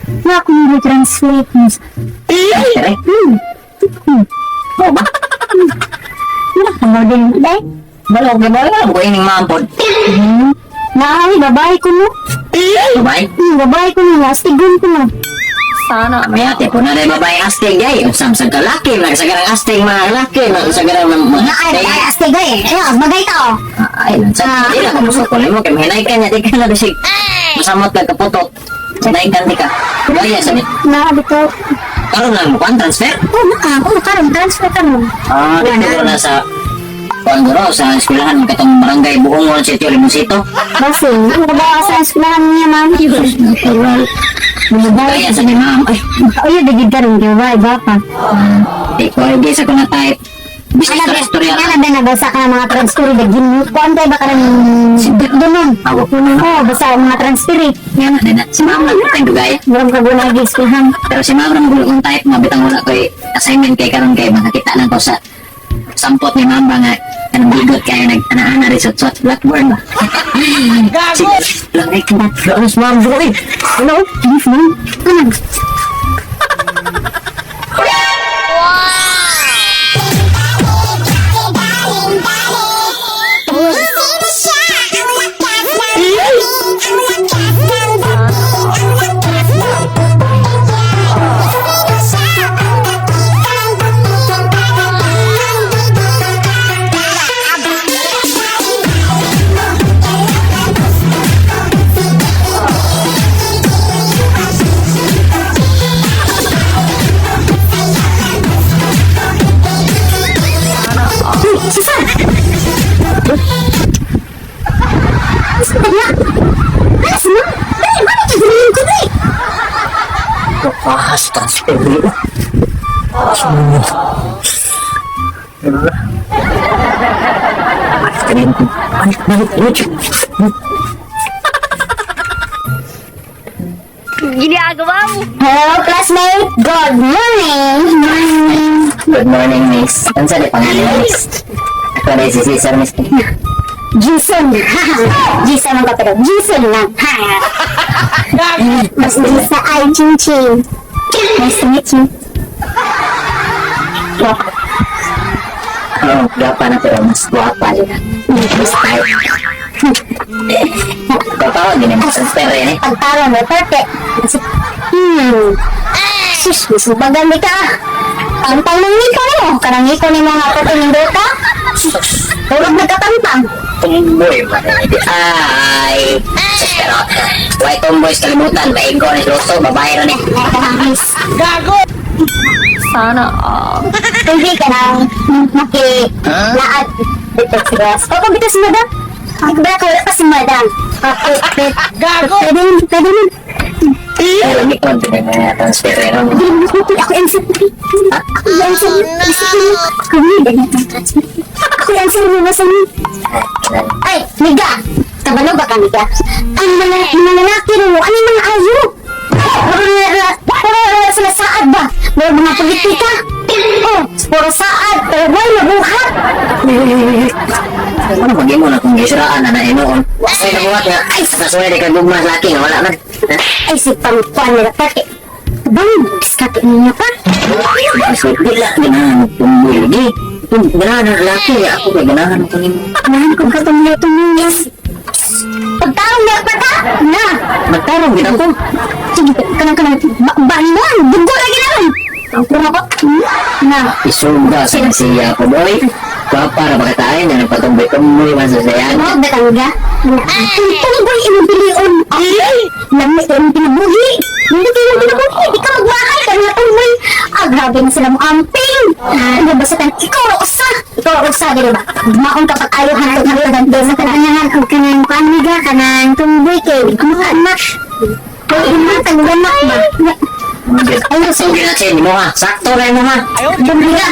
Na ako yung translate mo. Tere. Oh, ba? Wala kang order day. Wala ko wala ko ining mampod. Naay, babae ko no. Babae. Babae ko no. Astigon ko no. Sana may ate po na rin babae astig ay. Usam sa kalaki, nagsagarang astig mga laki, nagsagarang mga Naay, babae astig ay. Ay, bagay ka oh. Ay, lansa. Di lang kung musukol mo kay mahinay ka niya, di ka na bisig. Masamot ka kaputok. Sanay ka, di ka. Gaya sa ni. Na, dito. Karon lang mo kuan transfer. Oh, na, oh, karon transfer karon. Ah, dito na sa kuan guro sa eskwelahan katong barangay Buongon Sitio Limosito. Basi, ang babae sa eskwelahan niya, ma'am. Natural. Babae. Gaya sa ni ma'am. Ay, Ay, dagid karon kay babae ba pa. di ko ay sa ko na type. Business Ana to istorya. ba na basa ka ng mga transfer dagin mo. Kuan ba ka ng dunon? Awa ko na. Oh, basta ang mga transfer eh. Nga na, na. Si ma'am lang ko dugaya. Murang ka guna eskwelahan. Pero si ma'am ramang gulong type nga bitang wala ko'y assignment kay karon kay makakita lang ko sa sampot ni ma'am ba nga kanang bigot kayo nag ana-ana rin sa blackboard ba. Gago! Lang ay kanang si ma'am bro eh. Ano? Yes, ma'am. Ano? Uy, Susan! Susan na! Alas mo! Dali, bakit ka ganyan ko eh? Kapahas transfer bro. Sumunod. Balik, balik, balik. Ginagawa mo. Hello, classmate! Good morning! Morning! Good morning, miss. Ano sa di pangalan, miss? Ako na si Cesar, miss. Jason! Jason ang kapatid. Jason lang. Mas Jason ay Chin Chin. Nice to meet you. Oh, gapa na pero mas guwapa yun. Mas type. Kapawag, gini mo transfer eh. Pagtalo mo, perfect. Sus, masubagan di ka. Pantang ng ngipon mo. Karang ngipon ni mga puto ng dota. Sus, Tulog nagkatantang. Tomboy pa rin. Ay! Sus, pero, why tomboy sa kalimutan? Maigo ni Luto, babae rin eh. Nakakangis. Sana all. Hindi ka nang maki laad dito sa gas. O, kung dito si madam. Ay, ba, wala pa si madam. Okay, Gago! Pwede yun, pwede yun. Ay, lagi ko, hindi na transfer eh. Ako yung answer. Ako yung answer. Ako yung answer. Ako yung answer mo sa Ay, miga! Kabalo ba ka, miga? Ang mga lalaki ro, ano yung mga ayo? Puro sila saad ba? Puro mga politika? Oh, puro saad, pero why mabuhat? Ano mag-imo na kung gisiraan na na inoon? Ay, nabuhat nga. Ay, sa kasuway di ka gugma sa laki nga, wala man. Ha? Ay, si pangkuan nila, pati. Bang, diskarte niya pa. So, di lang, ganahan mo tomboy lagi. Ganahan ang laki, ako kay ganahan ko nimo. Nahan ko ka tumulo-tumulo. Pagtarong na pa ta? Na! Magtarong gid ako. Sige, kanang kanang, bangon! Dugo lagi naman! Ang puro ko, na. Isuga sa siya ko, boy. Gwapa ra ba ka tayo nga nagpatumboy-tumboy man sa sayan. Ano ba talaga? Tunggoy imong pilion. Ay! Lami imong kinabuhi. Hindi kayo imong kinabuhi. Di ka magwakay ka nga tunggoy. Ah, grabe na sila mo amping. Ano ba sa tan? Ikaw ra usa. Ikaw ra usa dili ba? Maong kapag ayuhan ang kanang sa kanangan og kanang kaniga kanang tunggoy kay mga anak. Kay imong tangganak ba? Ay, so ginasin mo ha. Sakto na mo ha. Dumiga.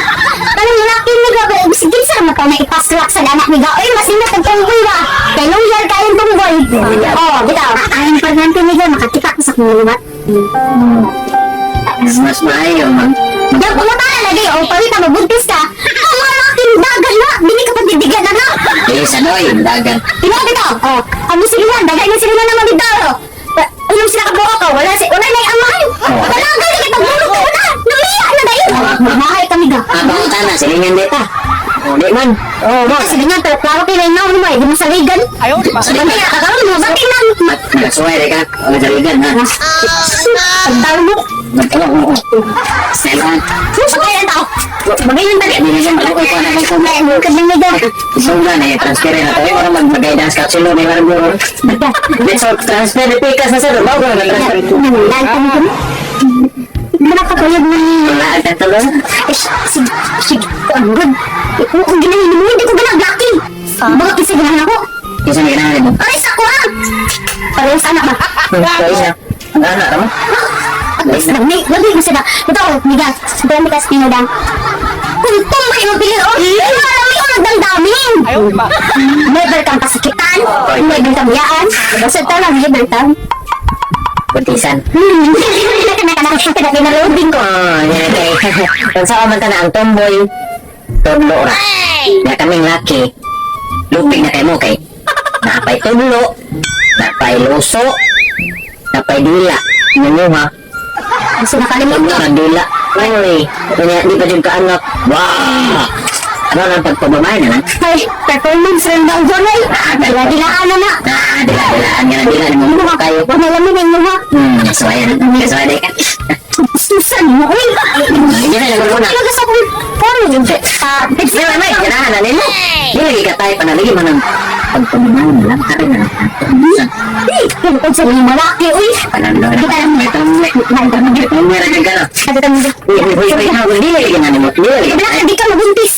Kanang lalaki ni ga sige sa mata na ipaslak sa anak ni ga. Oy, masingat ang tunggoy ba? Kay loyal kayong tunggoy. Oh, bitaw. Ang importante ni ga makakita ko sa kong liwat. Mas maayo man. Yang kumata na lagi, o pawita mabuntis ka. Ang mga lalaking dagan na, dili ka pagdidigan na na. Eh, sa doy, dagan. Tinaw bitaw. Oh, ang silihan, dagan yung silihan naman bitaw. Anong sila kabuo ka? Wala si, wala na yung amahan. Silingan dita. Di man. Oh, mo. Kasi ganyan, pero klaro kayo na mo, eh, di mo saligan. Ayaw, di ba? Kaya kakaroon mo, bakit lang? Nagsuway ka. Nagaligan ha. Pagdalo. Oo. Style. Sa kaya ang tao. Bagay yung dali. So na eh, transfer na tayo. Para mag-guidance counselor may marang guro. Let's all transfer the pikas na sir. Bago na transfer. Wala ang tulo. Ang good. Kung ginahin mo, hindi ko ganang laki. Baka kasi ganahan ako. Kasi may ganahan mo. Aray sa ko ah! Pareho sa anak ba? Kaya ang anak mo. May, lagi mo sila. Ito, bigas. Dami kas pinudang. Kung tumbay mo bilin, oh, marami ko nagdamdamin. Ayaw, di ba? Never kang pasakitan, never kang biyaan. Basta ito lang, never kang. Buntisan. Kinaloading ko. Oh, yan kay. Kung sa man na ang tomboy, tudlo ra. Na kaming laki, lupig na kay mo kay. Napay tudlo, napay luso, napay dila. Ano ha? Gusto nakalimot Tudlo ko. na dila. Oy, kanya di pa jud ka anak. Wow! Ano lang pagpabamay na lang? Ay, performance rin daw doon ay. Dila-dilaan na na. Ah, dila-dilaan nga na dila ni mo kayo. Huwag na lamin ang mga. So ayan, so ayan ka. Susan mo, uy. Hindi na lang muna. Talaga sa kong phone. Ah, May may ganahan na nila. Di lagi ka tayo panaligi man ang pagpamamay na lang. Kare na lang. Eh, kung sa mga malaki, uy. Panalo na. Kita lang. May ra ka na. Uy, uy, uy, uy, di lagi ganahan mo. Di lagi. Wala, hindi ka mabuntis.